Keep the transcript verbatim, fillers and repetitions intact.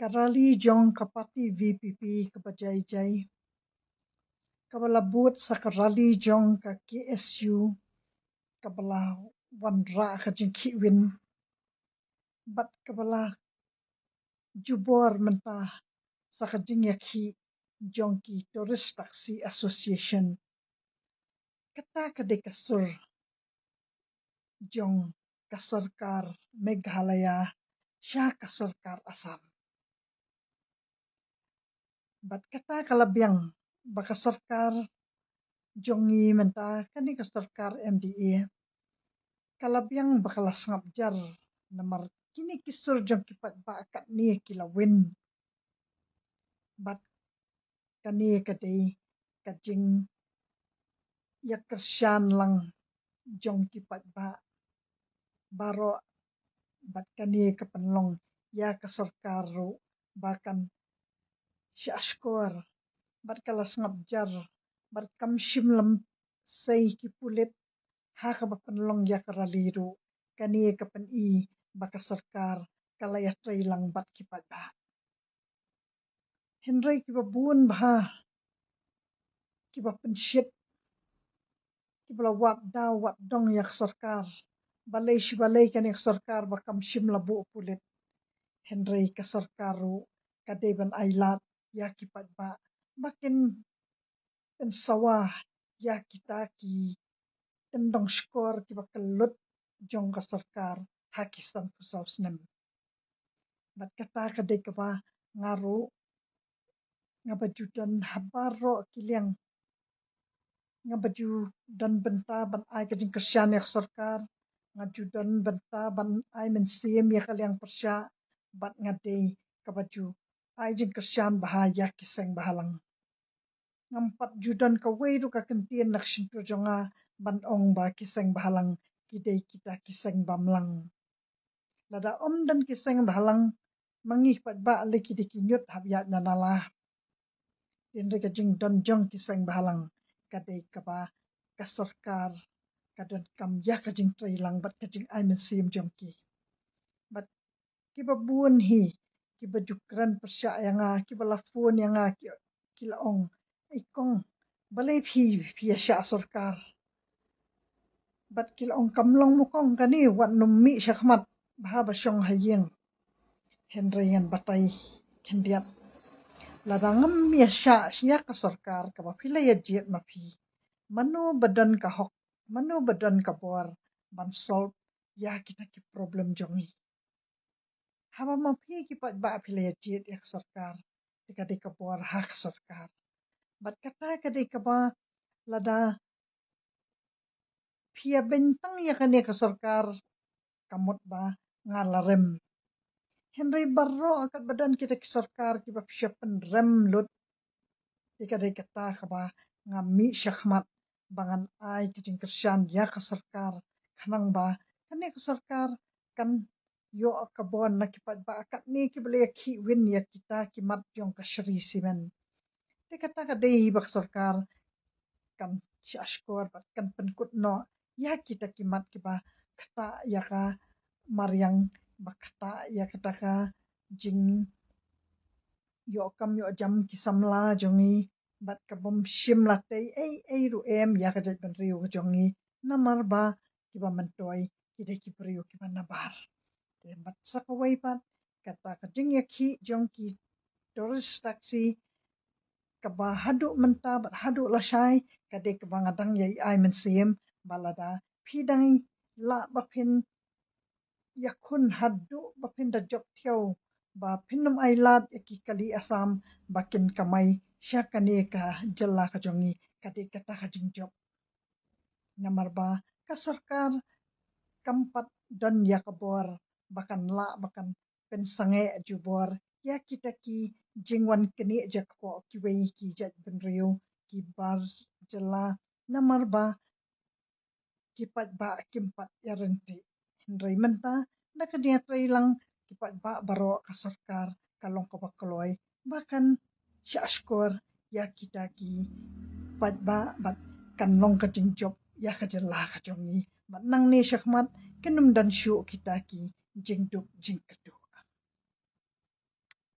Ka rally jong ka party V P P kaba jai jai, kaba la bud sa ka rally jong ka K S U, kaba la wanrah ka jingkhih win, bad kaba la jubor mynta sa ka jingïakhih jong ki Tourist Taxi Association. Kata ka dei ka sur jong ka sorkar Meghalaya sha ka sorkar Assam. Bad kata ka la biang ba ka sorkar jong ngi mynta, kane ka sorkar M D A, ka la biang ba ka la sngap jar, namar kine ki sur jong ki paidbah katne ki la win. Bad kane ka dei ka jingïakyrshan lang jong ki paidbah baroh, bad kane ka pynlong ïa ka sorkar ruh ba kan shah shkor, bad ka la sngap jar, bad kam shym la sei ki pulit ha kaba pynlong ïa ka rally ruh. Kane ka pyni ba ka sorkar ka la ïatrei lang bad ki paidbah. Hynrei kiba bun bha, kiba pynshit, kiba la wad daw wad dong ïa ka sorkar. Balei shi balei kane ka sorkar ba kam shym la buh pulit. Hynrei ka sorkar ruh ka dei ban ailad ïa ki paidbah ba kin pynsawa ïa kita ki tyndong shkor kiba kyllut jong ka sorkar ha ki sanphew saw snem. Bad kata ka dei kaba nga ruh, nga ba ju don ha baroh ki liang, nga ba ju don bynta ban ai ka jingkyrshan ïa ka sorkar, nga ju don bynta ban ai mynsiem ïa ka liang pyrshah, bad nga dei kaba ju ai jingkyrshan bha ïa ki seng bhalang. Ngam pat ju don kawei ruh ka kyntien na ka shyntur jong nga ban ong ba ki seng bhalang ki dei kita ki seng bamlang. Lada ym don ki seng bhalang, ma ngi paidbah lei ki dei ki ñiut hap ïaid na nala. Hynrei ka jingdon jong ki seng bhalang ka dei kaba ka sorkar ka donkam ïa ka jingtrei lang bad ka jingai mynsiem jong ki. Bad kiba bun hi kiba ju kren pyrshah ïa nga, kiba la phone ïa nga, ki, ki la ong, "Ei kong, balei phi, phi ïa shah sorkar?" Bad ki la ong, "Kam long mo kong, kane wat nym mih shakhmat, bha ba shong ha ïing." Hynrei ngan batai khyndiat, lada ngam ïa shah ïa ka sorkar kaba phi la ïa jied ma phi, mano ba don ka hok, mano ba don ka bor ban solve ïa kita ki problem jong ngi? Haba ma phi ki paidbah phi la ïa jied ïa ka sorkar, te ka dei ka bor ha ka sorkar. Bad kata ka dei kaba lada phi ïa beiñ tang ïa kane ka sorkar, ka mut ba nga la rem. Hynrei baroh katba don kita ki sorkar kiba phi shu pynrem lut, te ka dei kata kaba nga mih shakhmat ba ngan ai ka jingkyrshan ïa ka sorkar, khnang ba kane ka sorkar kan ïoh ka bor na ki paidbah katne kiba la ïa khih win ïa kita ki mat jong ka Shree Cement. Te kata ka dei ba ka sorkar kan shah shkor bad kan pynkut noh ïa kita ki mat kiba ktah ïa ka mariang, ba ktah ïa kata ka jingïoh kam ïoh jam ki samla jong ngi, bad ka bym shym la tei ei ei ruh em ïa ka jaitbynriew ka jong ngi, namar ba kiba myntoi ki dei ki briew kiba nabar. Te bad sa kawei pat, kata ka jingïakhih jong ki tourist taxi, kaba haduh mynta bad haduh lashai, ka dei kaba nga dang ïai ai mynsiem ba lada phi dang lah ba phin ïakhun haduh ba phin da jop thiaw, ba phin nym ailad ïa ki kali Assam ba kin kamai sha kane ka jylla ka jong ngi, ka dei kata ka jingjop. Namar ba ka sorkar kam pat don ïa ka bor ba kan lah ba kan pynsangeh jubor ïa kita ki jingwan knieh jakpoh kiwei ki jaitbynriew ki bar jylla, namar ba ki paidbah kim pat ïaryntih. Hynrei mynta da ka jingïatreilang ki paidbah baroh, ka sorkar ka long kaba kloi ba kan shah shkor ïa kita ki paidbah bad kan long ka jingjop ïa ka jylla ka jong ngi. Bad nangne shakhmat kin nym don shuh kita ki jingduk jingkyrduh.